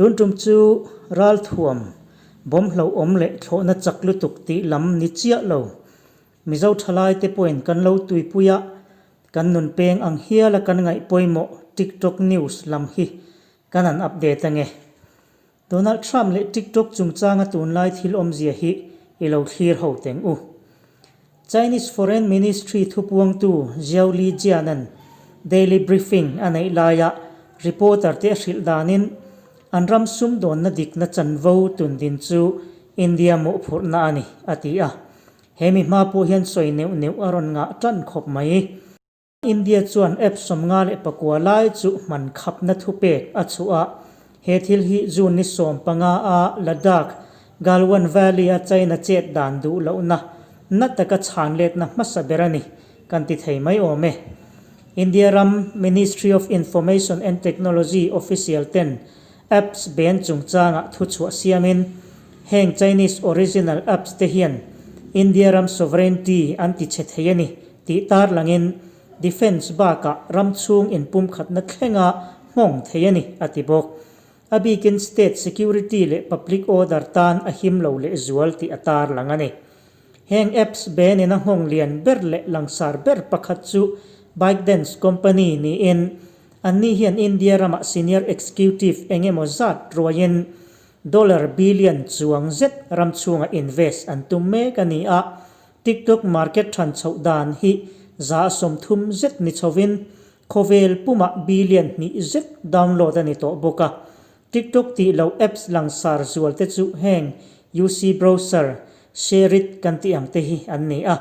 Tun tum chu ralthuam bawm hlauhawm leh thlawhna chak lutuk tih lam ni chiah lo. Mizo thalaite pawhin kan lo tuipui a, kan nun peng ang hiala kan ngaih pawimawh TikTok news lam hi kan han update ange. Donald Trump leh TikTok chungchanga tunlai thil awmzia hi i lo thlir ho teng u. Chinese Foreign Ministry thupuangtu Zhao Lijian-a'n daily briefing a neih laia reporter te a hrilh danin an ram sumdawnna dikna chanvo tundin chu India mawhphurhna a ni, a ti a. He mi hma pawh hian sawi neuh neuh a rawn ngah tan khawp mai. India chuan app 54 lai chu hman khapna thupek a chhuah a, he thil hi June ni 15 a Ladakh, Galwan Valley a China chet dan duh lohna na taka chhan letna hmasa ber a ni kan ti thei mai awm e. India ram Ministry of Information and Technology official ten apps ban chungchangah thuchhuah siamin heng Chinese original apps te hian India ram sovereignty an ti chhe thei a ni tih tarlangin Defence bakah ram chhung inpumkhatna thlenga nghawng thei a ni, a ti bawk. A bikin State Security leh Public Order tan a him lo lehzual tih a tarlang a ni. Heng apps benin a nghawng lian ber leh langsar ber pakhat chu ByteDance company niin anni hian India ramah senior executive eng emaw zat ruaiin dollar billion chuang zet ram chhunga invest an tum mek a ni a, TikTok market than chhoh dan hi 30% zet ni chhovin khawvel pumah billion hnih zet download a ni tawh bawk a. TikTok tih loh apps langsar zual te chu heng UC Browser, ShareIt kan tih ang te hi an ni a.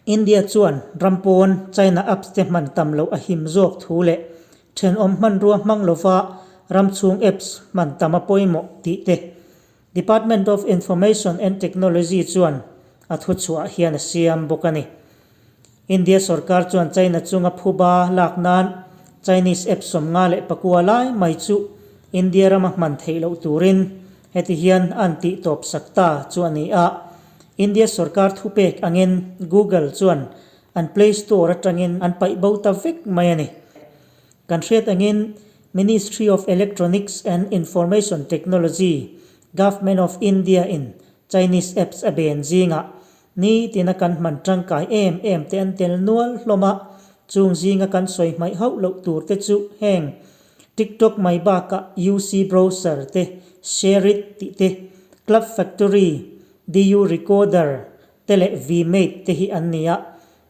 India chuan ram pawn China apps te hman tam loh a him zawk thu leh thenawm hmanrua hmang lova ram chhung apps hman tam a pawimawh tih te Department of Information and Technology chuan a thuchhuah hian a siam bawk a ni. India sorkar chuan China chunga phuba lak nan Chinese app 59 lai mai chu India rama hman theih loh turin heti hian an tih tawp sak ta chu a ni a. India sorkar thupek angin Google chuan an Play Store atangin an paih bo ta vek mai a ni. Kan hriat angin Ministry of Electronics and Information Technology, Government of India in Chinese apps a ben zingah nitina kan hman tangkai em em te an tel nual hlawm a, chung zinga kan sawi hmaih hauh loh tur te chu heng TikTok mai bakah UC Browser te, ShareIt tih te, Club Factory, DU Recorder te leh VMate te hi an ni a.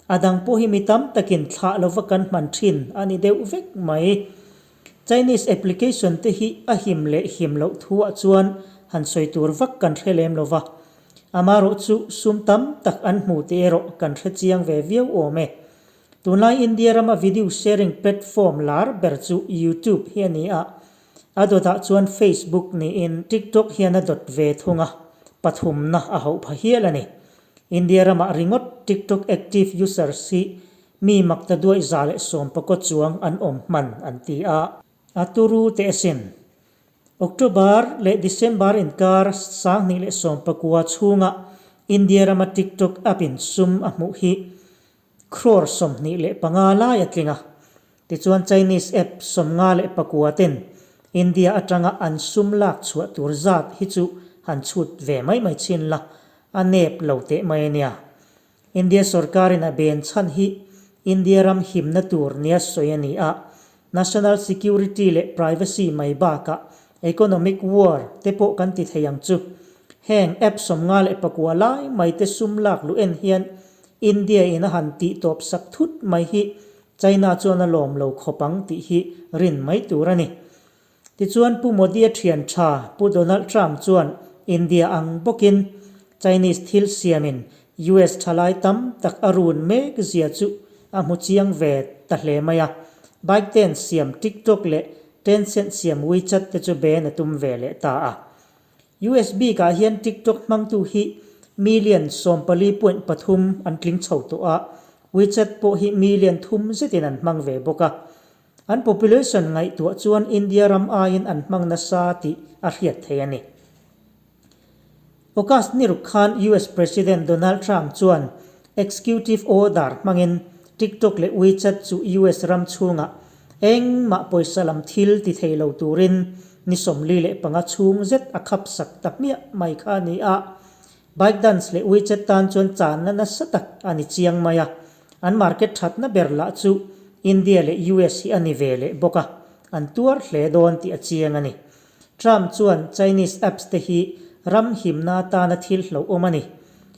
A dang pawh hi mi tam takin thlah lova kan hman thin a ni deuh vek mai. Chinese application te hi a him leh him loh thuah chuan han sawi tur vak kan hre lem lova. Amarawh chu sum tam tak an hmu tih erawh kan hre chiang ve viau awm e. Tunlai India rama video sharing platform lar ber chu YouTube hi a ni a. A dawtah chuan Facebook niin TikTok hian a dawt ve thung a, pathumna a hauh pha hial a ni. India ramah ringawt TikTok active users hi mi makta duaih 119 chuang an awm hman an ti a. A turu teh asin. October leh December inkar 2019 chhunga India rama TikTok app in sum a hmuh hi crore 25 lai a tling a. Tichuan Chinese app 59 ten India atanga an sum lak chhuah tur zat hi chu han chhut ve mai mai chin la, a nep lo teh mai a nia. India sorkarin a ben chhan hi India ram himna tur nia sawi a ni a, national security leh privacy mai bakah economic war te pawh kan ti thei ang chu. Heng app 59 lai mai te sum lak luh en hian India in a han tih tawp sak thut mai hi China chuan a lawm lo khawp ang tih hi rin mai tur a ni. Tichuan Pu Modi-a thian tha Pu Donald Trump chuan India ang bawkin Chinese thil siamin US thalai tam tak a run mek zia chu a hmu chiang ve ta hle mai a. ByteDance siam TikTok leh Tencent siam WeChat te chu ban a tum ve leh ta a. US bikah hian TikTok hmangtu hi million 14.3 an tling chho tawh a, WeChat pawh hi million thum zetin an hmang ve bawk a. An population ngaihtuah chuan India ram aiin an hmang nasa tih a hriat theih a ni. August ni ruk khan US President Donald Trump chuan executive order hmangin TikTok leh WeChat chu US ram chhungah engmah pawisa lam thil ti thei lo turin ni 45 chhung zet a khap sak ta hmiah mai kha a ni a. ByteDance leh WeChat tan chuan channa nasa tak a ni chiang mai a, an market thatna ber lah chu India leh US hi a ni ve leh bawk a, an tuar hle dawn tih a chiang a ni. Trump chuan Chinese apps te hi ram himna atana thil hlauhawm a ni.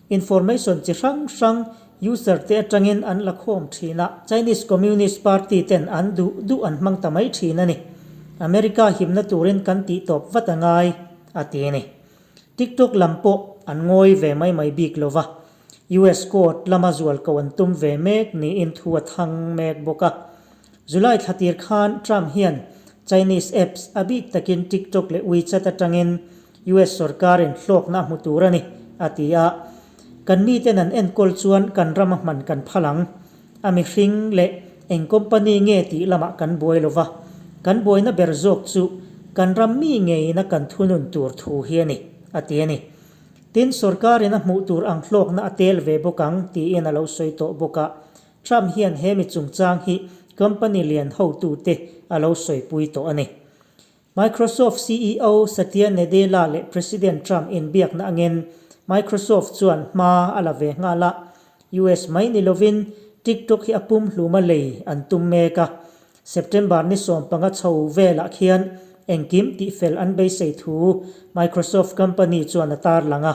Information chi hrang hrang user te atangin an la khawm thin a, Chinese Communist Party ten an duh duh an hmang ta mai thin a ni. America himna turin kan tihtawp vat a ngai, a ti a ni. TikTok lam pawh an ngawi ve mai mai bik lo va, US court lama zual ko an tum ve mek niin thu a thang mek bawk a. July thla tir khan Trump hian Chinese apps a bik takin TikTok leh WeChat atangin US sorkarin hlawkna a hmu tur a ni, a ti a. Kan miten an enkawl chuan kan rama hman kan phal ang. A mihring leh eng company nge tih lamah kan buai lo va, kan buaina ber zawk chu kan ram mi ngeiin a kan thunun tur thu hi a ni, a ti a ni. Tin, sorkarin a hmuh tur ang hlawkna a tel ve bawk ang tiin a lo sawi tawh bawk a, Trump hian he mi chungchang hi company lian hotute a lo sawipui tawh a ni. Microsoft ceo Satya Nadella leh President Trump inbiakna angin Microsoft chuan hma a la ve nghal a, US mai ni lovin TikTok hi a pumhluma lei an tum mek a. September ni 15 chho velah khian engkim tihfel an beisei thu Microsoft company chuan a tarlang a.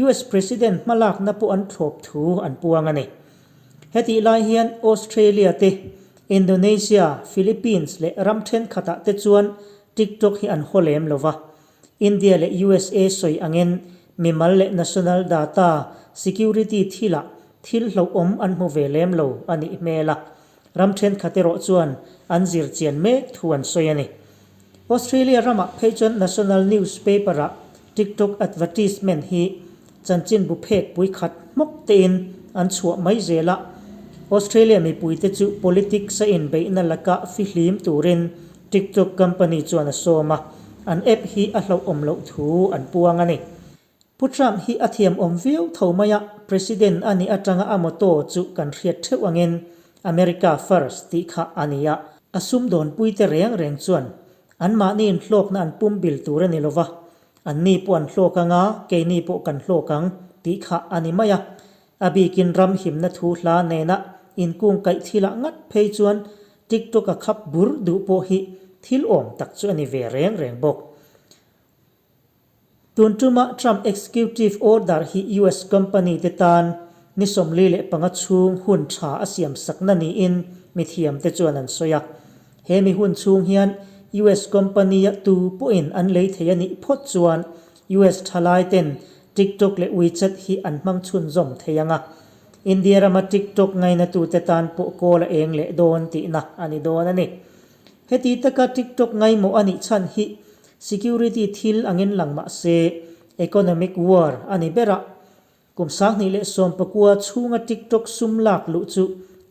US President hmalakna pawh an thlawp thu an puang a ni. Hetih lai hian Australia te, Indonesia, Philippines leh ram thenkhatah te chuan TikTok hi an haw lem lo va. India leh usa sawi angin mimal leh national data security thilah thil hlauhawm an hmu ve lem lo a nih hmel a. Ram thenkhat erawh chuan an zir chian mek thu an sawi a ni. Australia ramah phei chuan national newspaper-ah TikTok advertisement hi chanchinbu phek pui khat hmawk tein an chhuah mai zel a. Australia mipuite chu politics a inbeihna laka fihlim turin TikTok company chuan a sawm a, an app hi a hlauhawm loh thu an puang a ni. Pu Trump hi a thiamawm viau tho mai a, President a nih atanga a motto chu kan hriat theuh angin America First tih kha a ni a. A sumdawnpuite reng reng chuan anmahniin hlawkna an pum bil tur a ni lo va, anni pawh an hlawk anga keini pawh kan hlawk ang tih kha a ni mai a. A bikin ram himna thu hla nena inkungkaih thilah ngat phei chuan TikTok a khap bur duh pawh hi thil awm tak chu a ni ve reng reng bawk. Tun tuma Trump executive order hi US company te tan ni 45 chhung hun tha a siam sakna niin mithiam te chuan an sawi a. He mi hun chhung hian US company a tu pawhin an lei thei a nih phawt chuan US thalai ten TikTok leh WeChat hi an hmang chhunzawm thei ang a. India rama TikTok ngainatute tan pawh kawl a eng leh dawn tihna a ni dawn a ni. Heti taka TikTok ngaimawh a nih chhan hi security thil angin lang mah se economic war a ni ber a. Kum 2019 chhunga TikTok sum lak luh chu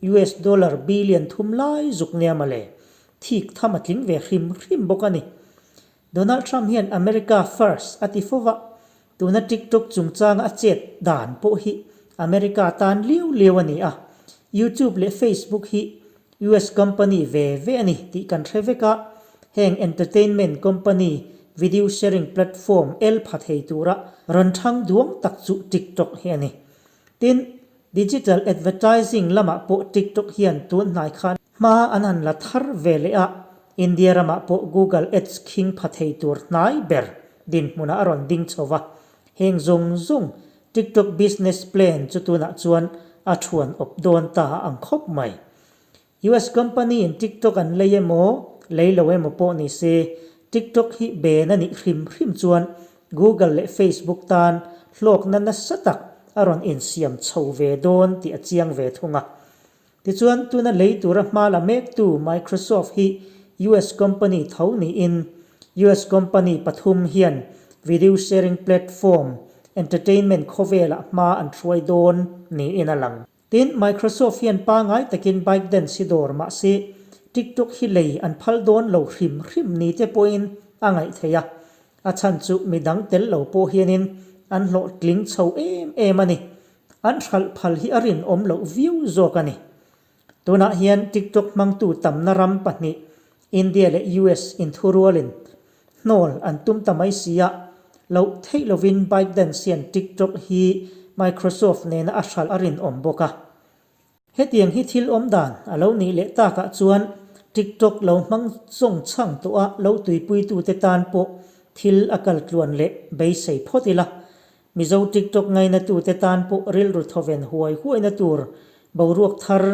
US dollar billion thum lai zuk nia mawle. Thik tham a tling ve hrim hrim bawk a ni. Donald Trump hian America first a ti fo va, tuna TikTok chungchanga a chet dan pawh hi America tan liau liau a ni a, YouTube leh Facebook hi US company ve ve a ni tih kan hre vek a, heng entertainment company video sharing platform el pha thei tura rawn thang duang tak chu TikTok hi a ni. Tin, digital advertising lamah pawh TikTok hian tun hnai khan Hma an han la thar ve leh a, India ramah pawh Google Ads khing pha thei tur hnai ber dinhmunah a rawn ding chho va. Heng zawng zawng TikTok business plan chu tunah chuan a thuan awp dawn ta a ang khawp mai. US company in TikTok an lei emaw, lei lo emaw pawh ni se, TikTok hi ben a nih hrim hrim chuan Google leh Facebook tan hlawkna nasa tak a rawn insiam chho ve dawn tih a chiang ve thung a. Tichuan, tuna lei tura hma la mektu Microsoft hi US company tho niin, US company pathum hian video sharing platform entertainment khawvelah hma an hruai dawn niin a lang. Tin, Microsoft hian pangai takin ByteDance hi dawr mah se, TikTok hi lei an phal dawn lo hrim hrim ni te pawhin a ngaih theih a. A chhan chu midang tel lo pawh hianin an hlawhtling chho em em a ni. An hralh phal hi a rinawm loh viau zawk a ni. Tunah hian TikTok hmangtu tamna ram pahnih, India leh US inthurualin hnawl an tum ta mai si a, loh theih lovin ByteDance hian TikTok hi Microsoft nena a hralh a rinawm bawk a. Hetiang hi thil awm dan a lo nih leh takah chuan TikTok lo hmang zawng chhang tawh a lo tuipuitute tan pawh thil a kal tluan leh beisei phawt ila. Mizo TikTok ngainatute tan pawh rilru thawven huai huaina tur boruak thar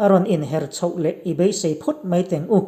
a rawn inher chhoh leh i beisei phawt mai teng u.